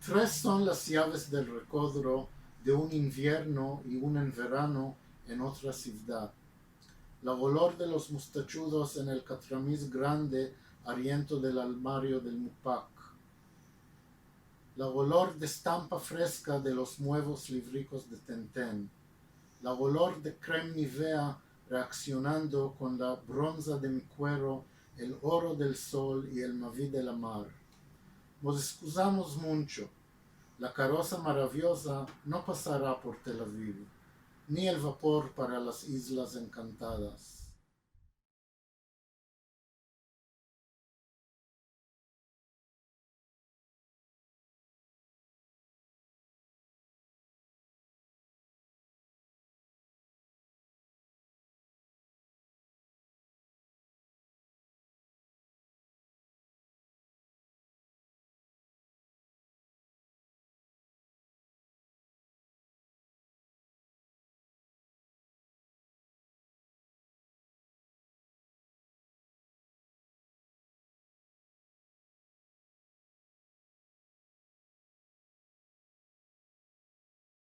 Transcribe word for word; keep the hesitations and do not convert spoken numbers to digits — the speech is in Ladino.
Tres son las yaves del rekodro de un invierno i un en verano en otra sivdad. La olor de los mustachudos en el katramiz grande ariento del almario del mupak. La olor de estampa freska de los muevos livrikos de Tenten. La olor de krem Nivea reaksionando kon la bronza de mi kuero, el oro del sol i el mavi de la mar. Mos eskuzamos muncho. La karoza maravioza no pasara por Tel Aviv, ni el vapor para las izlas enkantadas.